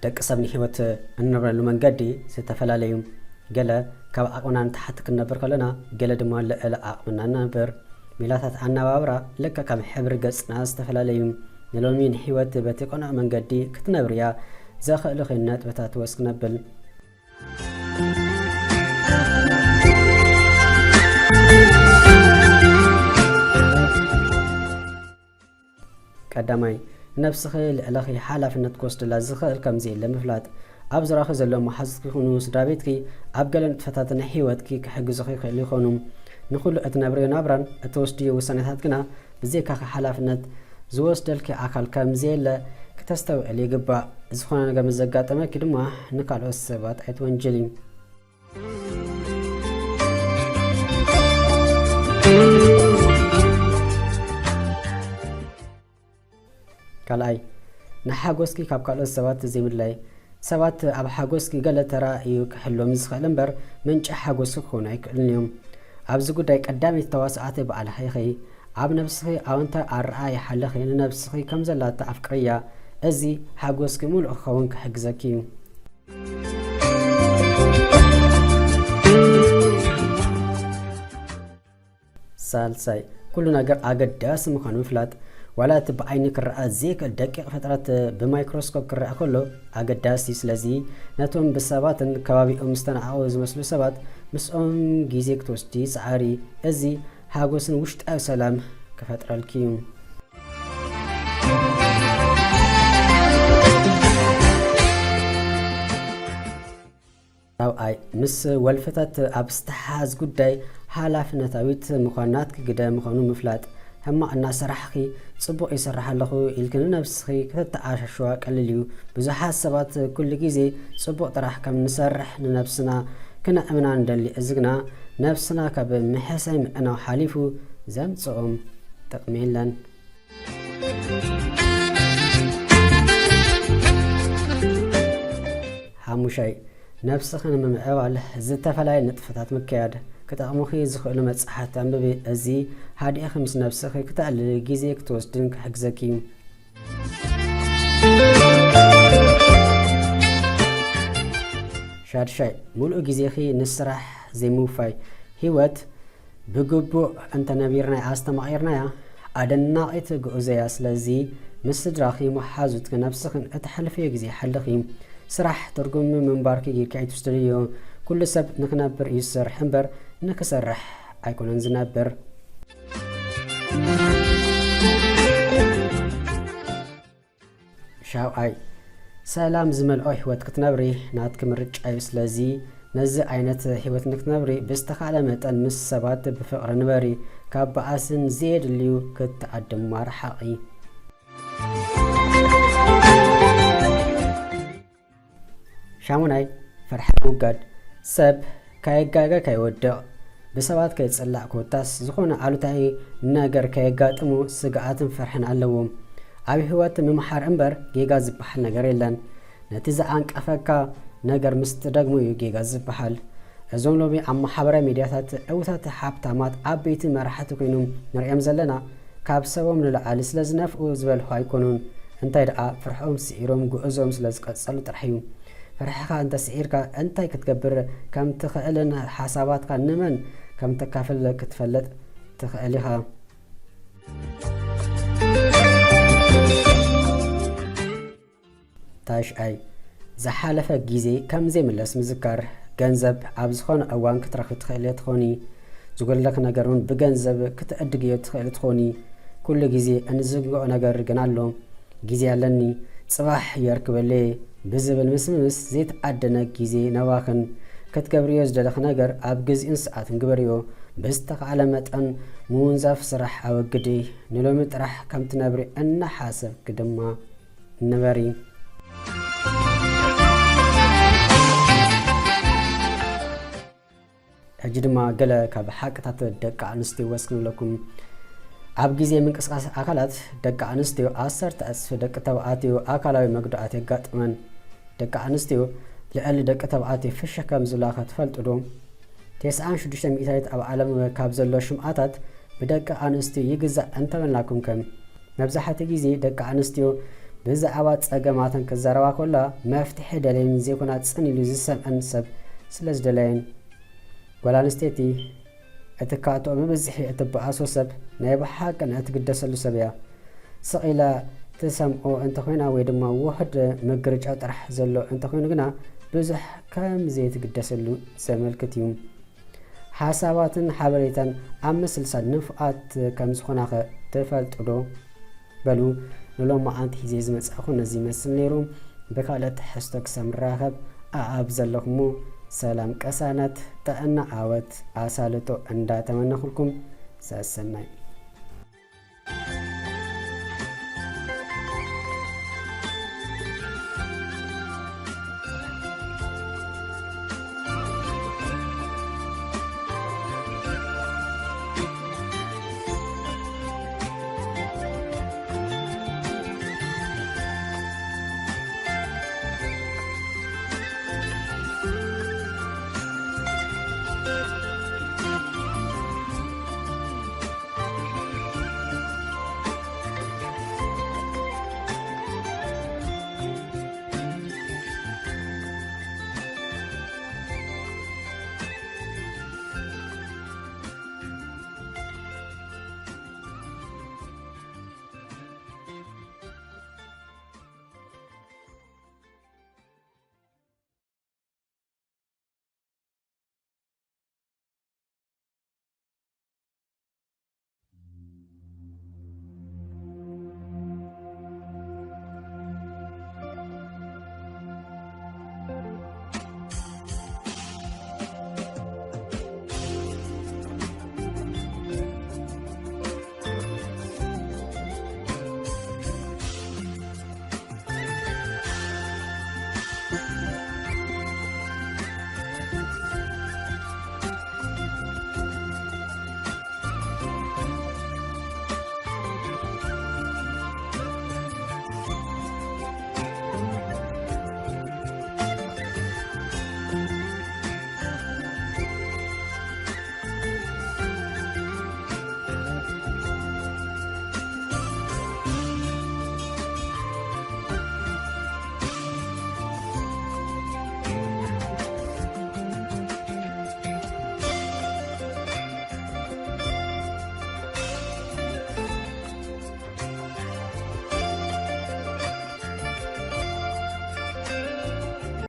ደቂ ሰብ ንህይወት እንነብረሉ መንገዲ ዝተፈላለዩ። ገለ ካብ ዓቕምና ንታሕቲ ክንነብር ከለና፣ ገለ ድማ ልዕሊ ዓቕምና ንነብር። ሜላታት ኣነባብራ ልክዕ ከም ሕብሪ ገጽና ዝተፈላለዩ። ንሎሚ ንህይወት በቲ ቅኑዕ መንገዲ ክትነብርያ ዘኽእልኺ ነጥብታት ወስክ ነብል። ቀዳማይ፣ ንነብስኺ ልዕለኺ ሓላፍነት ክወስደላ ዝኽእል ከም ዘየለ ምፍላጥ። ኣብ ዙርያኺ ዘሎ መሓዙትኪ ይኹኑ ስድራ ቤትኪ ኣብ ገለ ንጥፈታት ናይ ህይወትኪ ክሕግዙኺ ይኽእሉ ይኾኑ። ንኹሉ እትነብርዮ ናብራን እትወስድዮ ውሳኔታት ግና ብዘይካኺ ሓላፍነት ዝወስደልኪ ኣካል ከም ዘየለ ክተስተውዕል ይግባእ። ዝኾነ ነገር ምስ ዘጋጠመኪ ድማ ንካልኦት ሰባት ኣይትወንጅሊ። ካልኣይ፣ ንሓጎስኪ ካብ ካልኦት ሰባት ዘይምድላይ። ሰባት ኣብ ሓጎስኪ ገለ ተራ እዩ ክሕሎም ዝኽእል እምበር፣ ምንጪ ሓጎስኪ ክኾኑ ኣይክእሉን እዮም። ኣብዚ ጉዳይ ቀዳመይቲ ተዋሳኣቲ ባዕልኺ ኢኺ። ኣብ ነብስኺ ኣወንታዊ ኣረኣእያ ሓልኺ፣ ንነብስኺ ከም ዘላታ ኣፍቅርያ። እዚ ሓጎስኪ ምሉእ ክኸውን ክሕግዘኪ እዩ። ሳልሳይ፣ ኩሉ ነገር ኣገዳሲ ምዃኑ ምፍላጥ። ዋላ እቲ ብዓይኒ ክረኣ ዘይክእል ደቂቕ ፍጥረት ብማይክሮስኮፕ ክረኣ ከሎ ኣገዳሲ እዩ። ስለዚ ነቶም ብሰባትን ከባቢኦም ዝተነዓቑ ዝመስሉ ሰባት ምስኦም ግዜ ክትወስዲ ጸዓሪ። እዚ ሓጎስን ውሽጣዊ ሰላም ክፈጥረልኪ እዩ። ራብዓይ፣ ምስ ወልፍታት ኣብ ዝተሓዝ ጉዳይ ሓላፍነታዊት ምዃን ናትኪ ግደ ምዃኑ ምፍላጥ። ሕማቕ እናሰራሕኺ ጽቡቕ ይሰርሕ ኣለኹ ኢልኪ ንነብስኺ ከተተዓሻሽዋ ቀሊል እዩ። ብዙሓት ሰባት ኩሉ ግዜ ጽቡቕ ጥራሕ ከም ንሰርሕ ንነብስና ክነእምና ንደሊ። እዚ ግና ነብስና ካብ ምሕሳይ ምዕናው ሓሊፉ ዘምጽኦም ጥቕሚ የለን። ሓሙሻይ፣ ነብስኺ ንምምዕባል ዝተፈላለየ ንጥፈታት ምክያድ። ክጠቕሙኺ ዝኽእሉ መጽሓፍቲ ኣንብቢ። እዚ ሃዲእኺ ምስ ነብስኺ ክተዕልሊ ግዜ ክትወስድን ክሕግዘኪ እዩ። ሻድሻይ፣ ሙሉእ ግዜኺ ንስራሕ ዘይምውፋይ። ህይወት ብግቡእ እንተነቢርናያ ኣስተማቒርናያ ኣደናቒት ጉዕዞ እያ። ስለዚ ምስ ስድራኺ፣ መሓዙትኪ፣ ነብስኽን እተሕልፍዮ ግዜ ሓልኺ። ስራሕ ትርጉም ምንባርኪ ጌርኪ ኣይትውሰድዮ። ኩሉ ሰብ ንኽነብር እዩ ዝሰርሕ እምበር ንኽሰርሕ ኣይኮነን ዝነብር። ሻውዓይ፣ ሰላም ዝመልኦ ህይወት ክትነብሪ ናትኪ ምርጫ እዩ። ስለዚ ነዚ ዓይነት ህይወት ንክትነብሪ ብዝተኻእለ መጠን ምስ ሰባት ብፍቕሪ ንበሪ። ካብ በኣስን ዘየድልዩ ክትዓድማ ርሓቒ። ሻሙናይ፣ ፍርሒ ምውጋድ። ሰብ ካየጋገ ካይወድቕ፣ ብሰባት ከይጽላእ ኮታስ ዝኾነ ኣሉታዊ ነገር ከየጋጥሞ ስግኣትን ፍርሕን ኣለዎ። ኣብ ህይወት ምምሓር እምበር ጌጋ ዝበሃል ነገር የለን። ነቲ ዝዓንቀፈካ ነገር ምስ ትደግሞ እዩ ጌጋ ዝበሃል። እዞም ሎሚ ኣብ ማሕበራዊ ሚድያታት ዕዉታት ሃብታማት ዓበይቲ መራሕቲ ኮይኖም ንሪኦም ዘለና ካብ ሰቦም ንላዕሊ ስለ ዝነፍኡ ዝበልሑ ኣይኮኑን። እንታይ ደኣ ፍርሖም ስዒሮም ጉዕዞም ስለ ዝቀጸሉ ጥራሕ እዩ። ፍርሕኻ እንተስዒርካ እንታይ ክትገብር ከም ትኽእልን ሓሳባትካ ንመን ከም ተካፍል ክትፈልጥ ትኽእል ኢኻ። ታሽኣይ፣ ዝሓለፈ ግዜ ከም ዘይምለስ ምዝካር። ገንዘብ ኣብ ዝኾነ እዋን ክትረኽቢ ትኽእሊ ትኾኒ። ዝጎድለኪ ነገር እውን ብገንዘብ ክትዕድግዮ ትኽእሊ ትኾኒ። ኩሉ ግዜ እንዝንግዖ ነገር ግን ኣሎ። ግዜ ኣለኒ፣ ጽባሕ የርክበለይ ብዝብል ምስምስ ዘይተኣደነ ግዜ ነባኽን። ክትገብርዮ ዝደለኺ ነገር ኣብ ግዜኡን ሰዓቱን ግበርዮ። ብዝተኻእለ መጠን ምውንዛፍ ስራሕ ኣወግዲ። ንሎሚ ጥራሕ ከም ትነብሪ እናሓሰብኪ ድማ ንበሪ። ሕጂ ድማ ገለ ካብ ሓቅታት ደቂ ኣንስትዮ ወስክ ንብለኩም። ኣብ ግዜ ምንቅስቃስ ኣካላት ደቂ ኣንስትዮ ዓሰርተ ዕጽፊ ደቂ ተባዕትዮ ኣካላዊ መጉዳኣት የጋጥመን። ደቂ ኣንስትዮ ልዕሊ ደቂ ተባዕትዮ ፍሽኽ ከም ዝብላ ትፈልጡ ዶ? ተስዓን ሽዱሽተ ሚእታዊት ኣብ ዓለም ካብ ዘሎ ሽምዓታት ብደቂ ኣንስትዮ ይግዛእ እንተበልናኩም ከ? መብዛሕትኡ ግዜ ደቂ ኣንስትዮ ብዛዕባ ጸገማተን ክዛረባ ከላ መፍትሒ ደልየን ዘይኮና ጽን ኢሉ ዝሰምዐን ሰብ ስለ ዝደለየን። ጓል ኣንስተይቲ እትካትኦ ብብዝሒ እትበኣሶ ሰብ ናይ ብሓቅን እትግደሰሉ ሰብ እያ። ስቕ ኢላ ትሰምዖ እንተኾይና ወይ ድማ ውሑድ ምግርጫው ጥራሕ ዘሎ እንተኾይኑ ግና ብዙሕ ከም ዘይትግደሰሉ ዘመልክት እዩ። ሓሳባትን ሓበሬታን ኣብ ምስልሳል ንፉዓት ከም ዝኾናኸ ትፈልጡ ዶ? በሉ፣ ንሎማዓንቲ ሒዘ ዝመጻእኹ ነዚ ይመስል ነይሩ። ብካልእ ትሕዝቶ ክሳብ ንራኸብ ኣኣብ ዘለኹሞ ሰላም፣ ቅሳነት፣ ጥዕና፣ ዓወት፣ ኣሳልጦ እንዳተመነኹልኩም ሰሰናይ።